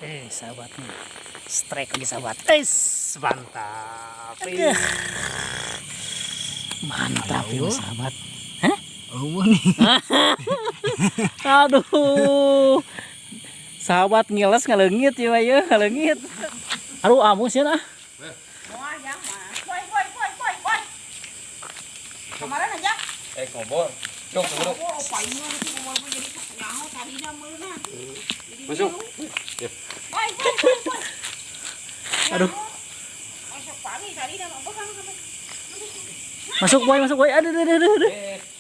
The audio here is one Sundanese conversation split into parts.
Sahabat nih. Strike lagi, sahabat. Mantap. Aduh. Mantap ya, sahabat. Oh nih. Aduh. Sahabat ngiles ngaleungit ya ya, ngaleungit. Aduh, amus ya nah. Wah, yang mah. Woi, woi, woi, woi, woi. Kemarin aja. Eh, ngobor. Cuk, tunggu. Oh, palingan itu ngomong jadi nyaho tadinya meunah. Jadi Masuk. milu. Ya. Woi, woi, woi, woi. Aduh. Masuk pagi tadinya mah bukan bukan. Masuk boy, masuk boy. Aduh, aduh, aduh, aduh.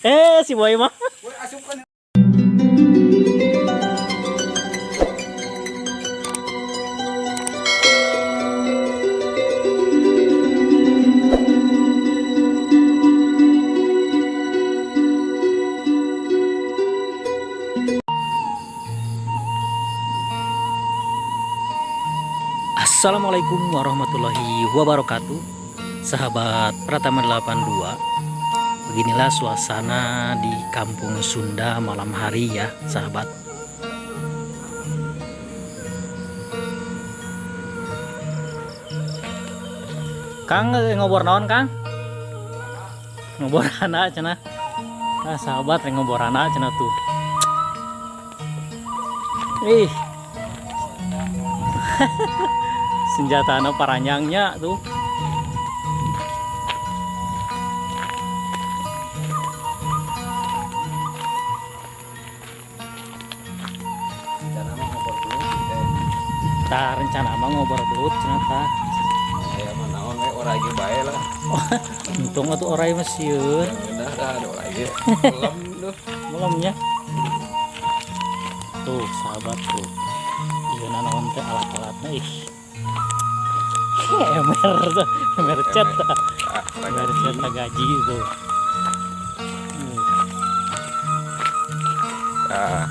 Eh, si boy mah. Woi, asupkan. Assalamualaikum warahmatullahi wabarakatuh. Sahabat Pratama 82. Beginilah suasana di kampung Sunda malam hari ya, sahabat. Kang ngobor naon, Kang? Ngoborana cenah. Nah, sahabat ngoborana cenah tuh. Ih. Senjata anu paranjangnya tuh. Rencana mah ngobor dulu. Eh, Tah, rencana mah ngobor belut cenah tah. aya mah naon we orai ge bae lah. Untung atuh orai mah sieun. Yang ngeunah dah ada orai ge. Melem duh. Malamnya. Tuh, sahabat tuh. Ieu naon teh alat-alatna ih. Ember tuh, ember cat tah. Ah, Ember cat tah gaji tuh. Ah.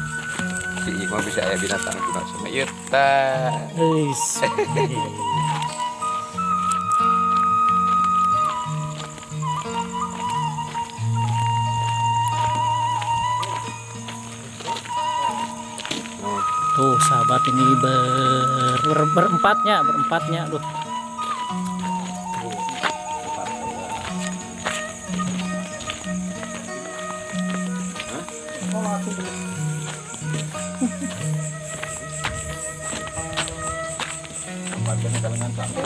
Si Ima bisa aya binatang di sama ieu tah. Eis. Tuh sahabat, ini berempatnya, berempatnya, duh. Tempatkan kalengan sambel.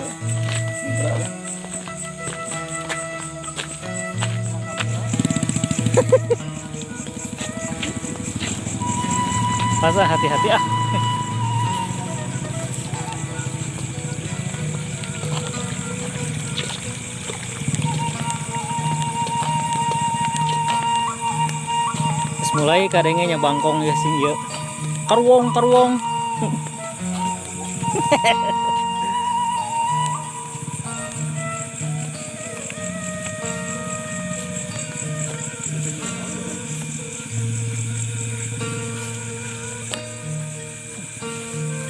Masa hati-hati ah. Terus mulai kadangnya bangkong ya sing ieu. Karuwong karuwong.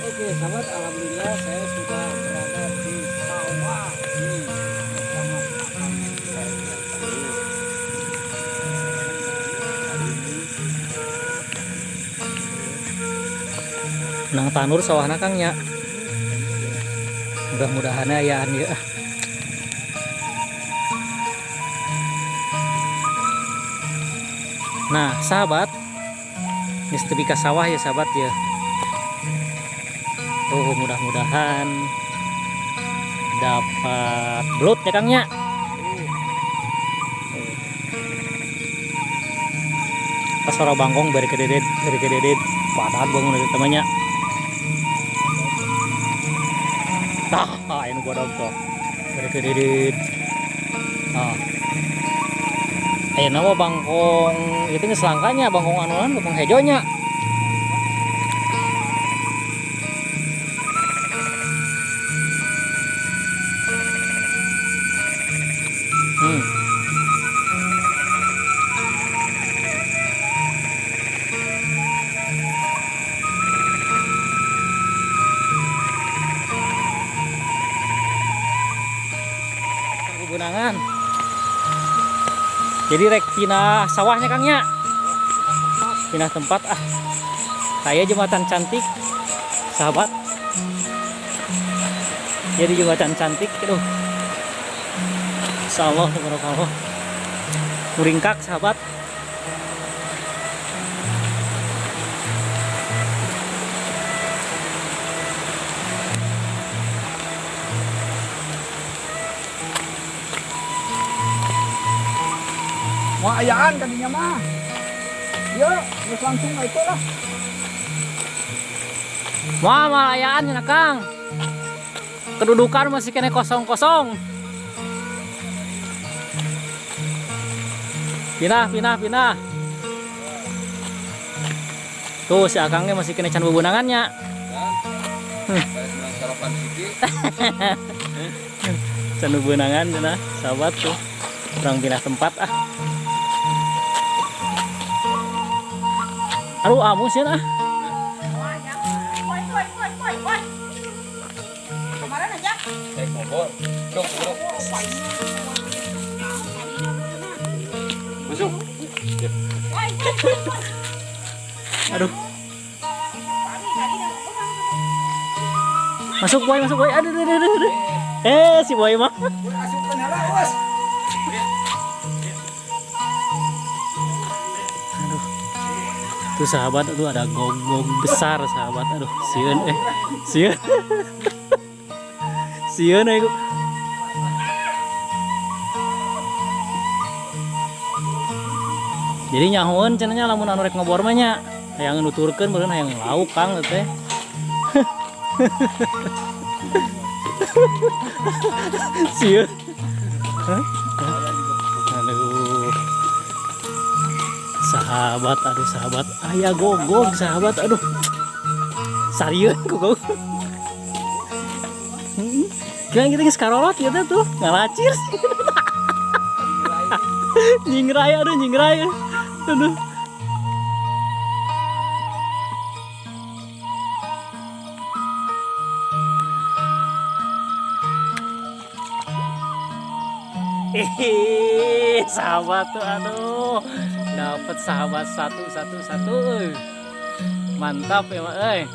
Oke sahabat, alhamdulillah saya sudah berada di sawah di bersama Akang saya. Nang tanur sawahna Kang nya. Mudah-mudahan ayaan ya. Nah, sahabat, ini tepi ka sawah ya sahabat ya. Tuh, mudah-mudahan dapat belut ya Kang nya. Pas suara bangkong bari kededet, bari kededet, padahal bangun dari temannya. Tah, ini bodong tuh. Bari kededet. Nah. Ayo nama bangkong itu geus langkanya bangkong anuan bangkong hejonya. Kegunangan. Jadi rek pindah sawahnya Kang nya. Pindah tempat ah. Kayak jembatan cantik. Sahabat. Jadi juga cantik aduh. Insyaallah tabarakallah. Muringkak sahabat. Mau ayaan kadinya mah. Ya, terus langsung itu lah. Wah, malayaan ya Kang. Kedudukan masih kena 0-0. Pindah, pindah, pindah. Tuh si Akangnya masih kena can bebunangannya. Saya menang sarapan siki. Can bebunangan nah, sahabat tuh. Kurang pindah tempat ah. Aduh, amus ya ah. Wah, ya. Woi, woi, woi, woi, woi. Kemarin aja. Saya ngobrol. Dong, dong. Masuk. Woi, woi, woi, woi. Aduh. Masuk boy, masuk boy. Aduh, aduh, aduh, aduh. Eh, si boy mah. Asupkeun heula, Bos. Aduh. Tuh sahabat, tuh ada gong-gong besar sahabat. Aduh, sieun eh. Sieun. Sieun eh. Jadi nyahoeun cenah nya lamun anu rek ngobor mah nya. Hayang nuturkeun meureun hayang lauk Kang teh. Sieun. Hah? Aduh. Sahabat, aduh sahabat, aya gogog sahabat, aduh. Sarieun ku gogog. Kira kita geus karolot gitu tuh, ngalacir. Nyingrai, aduh nyingrai. Aduh. Hehehe, sahabat tuh, aduh, dapat sahabat satu satu satu, euy. Mantap ya mak, euy.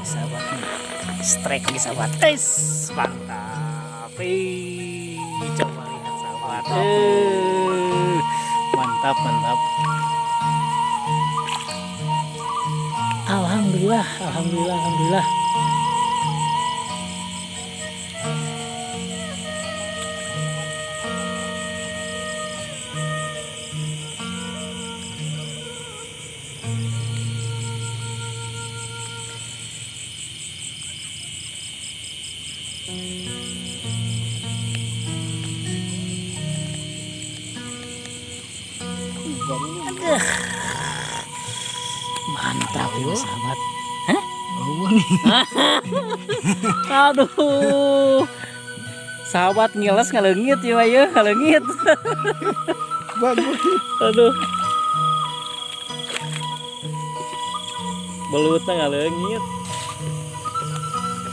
Sahabat nih, strike lagi sahabat, es mantap. Ih, coba lihat sahabat, mantap mantap. Alhamdulillah, alhamdulillah, alhamdulillah. Aduh. Mantap ya sahabat. Hah? Aduh. Sahabat ngiles ngaleungit ya ya, ngaleungit. Bagus. Aduh. Belutna ngaleungit.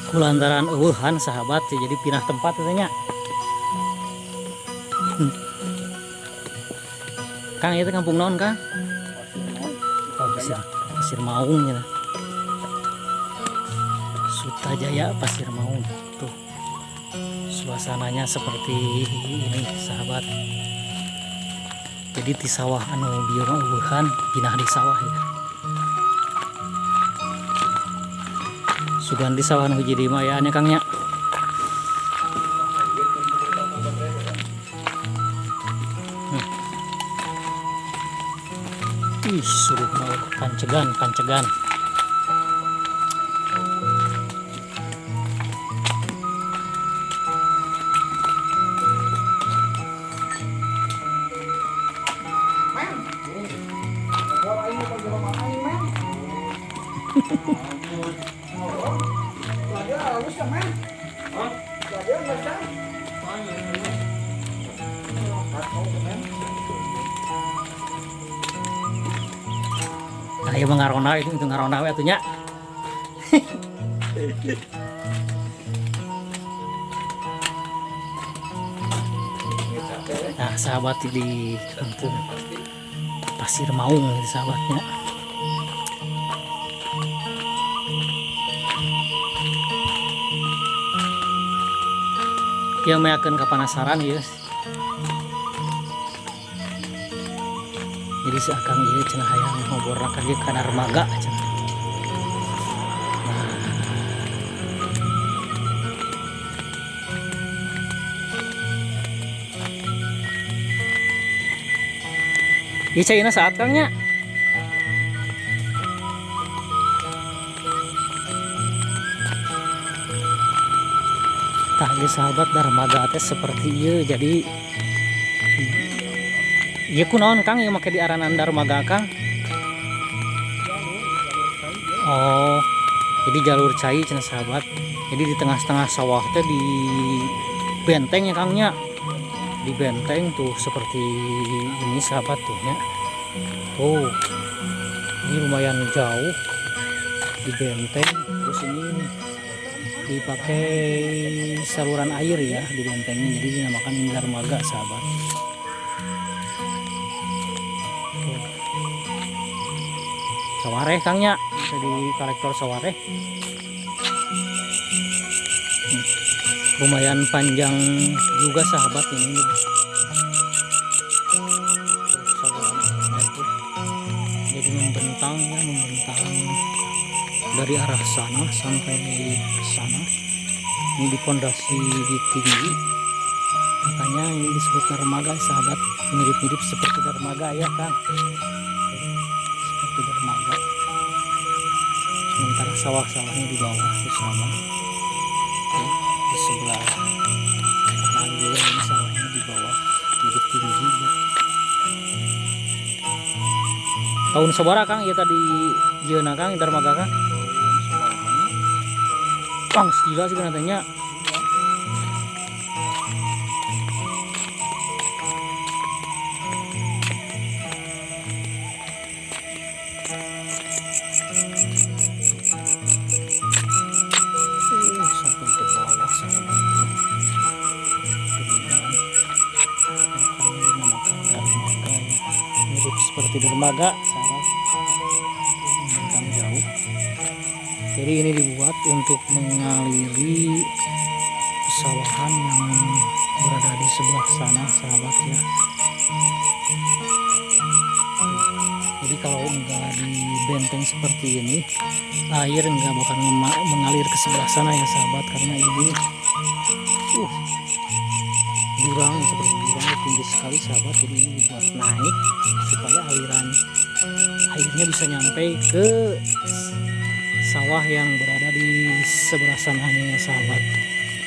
Kulantaran eueuhan sahabat jadi pindah tempat katanya. Kang itu kampung naon Kang? Oh, Pasir, Pasir Maung ya. Sutajaya Pasir Maung tuh. Suasananya seperti ini sahabat. Jadi di sawah anu bieu mah eueuhan pindah di sawah ya. Sugan di sawah anu hiji deui mah aya nya Kang nya. Ih, suruh mau pancegan, pancegan. Men. Ngobor aing mau bagi rumah aing, men. Lagi halus ya, men. Hah? Lagi halus ya. Men. Nah, ieu mah ngarona itu ngaronda we atuh nya. Nah, sahabat, di kampung Pasir Maung ini, sahabatnya. Yang meyakin kepanasaran ya. Jadi si Akang ieu cenah hayang ngobrol ka dieu ka darmaga cenah. Nah. Ieu caina saat, Kang, nya? Tah, ieu sahabat, darmaga teh seperti ieu. Jadi ieu kunaon, Kang, ieu make diaranan darmaga, Kang? Oh, jadi jalur cai cenah, sahabat. Jadi di tengah-tengah sawah teh di benteng ya, Kang, nya. Di benteng tuh seperti ini, sahabat, tuh ya. Tuh. Ini lumayan jauh di benteng. Terus ini dipakai saluran air ya di bentengnya. Jadi dinamakan ini darmaga, sahabat. Tuh. Sawareh, Kang, nya, bisa di kolektor sawareh. Lumayan panjang juga, sahabat, ini. Tuh, saluran airnya tuh. Jadi membentang ya, membentang dari arah sana sampai sana. Ini di pondasi tinggi. Makanya ini disebut dermaga, sahabat. Mirip-mirip seperti dermaga ya, Kang. Seperti dermaga. Sementara sawah-sawahnya di bawah tuh sama. Oke, di sebelah kanan juga ini sawahnya di bawah lebih tinggi ya. Tahun sabaraha, Kang, ya tadi jieuna, Kang, dermaga, Kang? Kang, gila sih katanya. Sampai ke bawah, sahabat. Kemudian makanya dinamakan dermaga ya. Mirip seperti dermaga, sahabat. Membentang jauh. Jadi ini dibuat untuk mengaliri pesawahan yang berada di sebelah sana, sahabat ya. Jadi kalau enggak di benteng seperti ini, air enggak bakal mengalir ke sebelah sana ya, sahabat, karena ini jurang, seperti jurang tinggi sekali, sahabat. Jadi ini dibuat naik supaya aliran airnya bisa nyampe ke sawah yang berada di sebelah sananya ya, sahabat,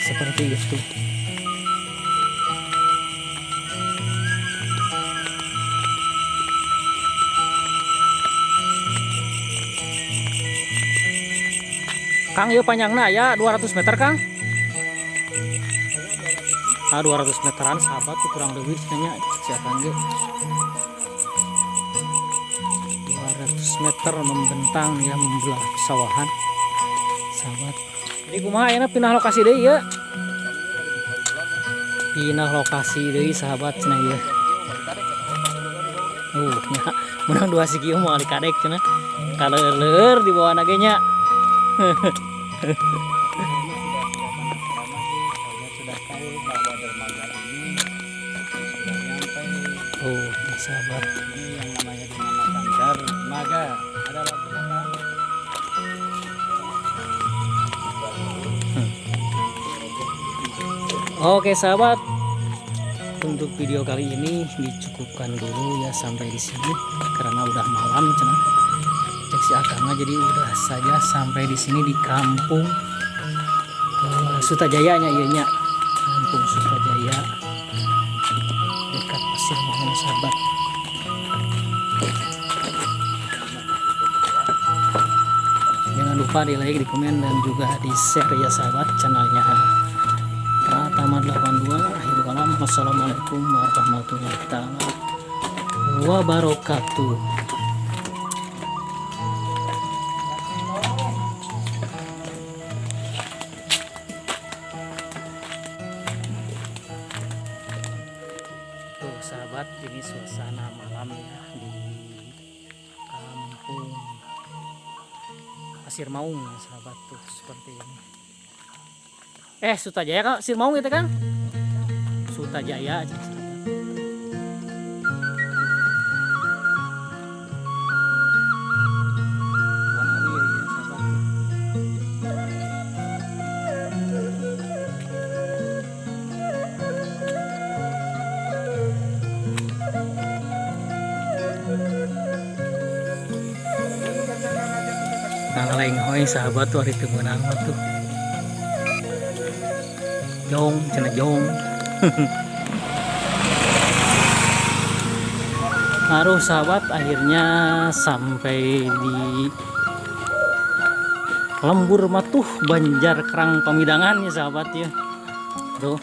seperti itu. Kang, yuk panjangnya ya 200 meter, Kang. Ah, 200 meteran, sahabat, tuh kurang lebih kayaknya siapa ge 200 meter membentang ya, membelah pesawahan, sahabat. Jadi kumaha ayeuna, pindah lokasi deui ya? Pindah lokasi deui, sahabat, cenah ieu. Nya menang dua siki moal dikadek cenah. Kaleur di bawah ge nya. Ini sudah tidak penasaran lagi. Saya sudah tahu bahwa dermaga ini sudah nyampe. Tuh, sahabat. Ini yang namanya dinamakan dermaga. Ada lagunya kan? Oke sahabat, untuk video kali ini dicukupkan dulu ya sampai di sini karena udah malam cenah. Cek si Akang, jadi udah saja sampai di sini di kampung Sutajaya nya ieu nya. Kampung Sutajaya dekat Pasir Maung, sahabat. Jangan lupa di like, di komen, dan juga di share ya, sahabat, channelnya Pratama 82. Akhir kalam, wassalamualaikum warahmatullahi taala wabarakatuh. Ini suasana malam ya di kampung Pasir Maung ya, sahabat, tuh seperti ini. Eh, Sutajaya kan Pasir Maung itu kan? Sutajaya aja, sahabat. Warna ya, sahabat, tuh. Ngalenghoy, sahabat, tuh hari teu meunang mah tuh. Jong, cenah jong. Aduh, sahabat, akhirnya sampai di Lembur Matuh, Banjar Kerang Pamidangan ya, sahabat ya. Tuh.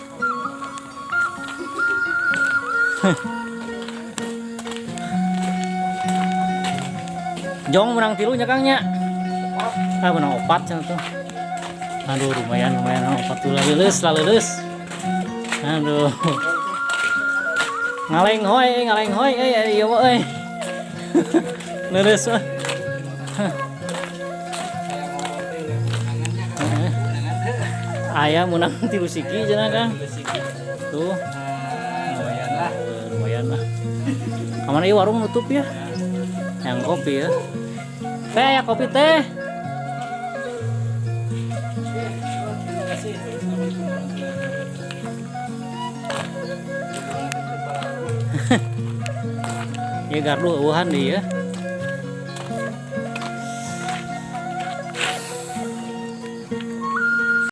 Jong menang tilunya, Kang, nya. Ah, menang opat cenah tuh. Aduh, lumayan lumayan opat tuh leuleus leuleus. Aduh. Ngalenghoy, ngalenghoy euy, ieu mah euy. Leuleus mah. Heeh. Aya menang tilu siki cenah, Kang. Tuh. Lumayan lah. Lumayan lah. Kamana ieu warung nutup ya? Yang kopi ya. Teh ya, kopi teh. Terima kasih. Assalamualaikum warahmatullahi wabarakatuh. Ya, gardu eueuhan deui ya.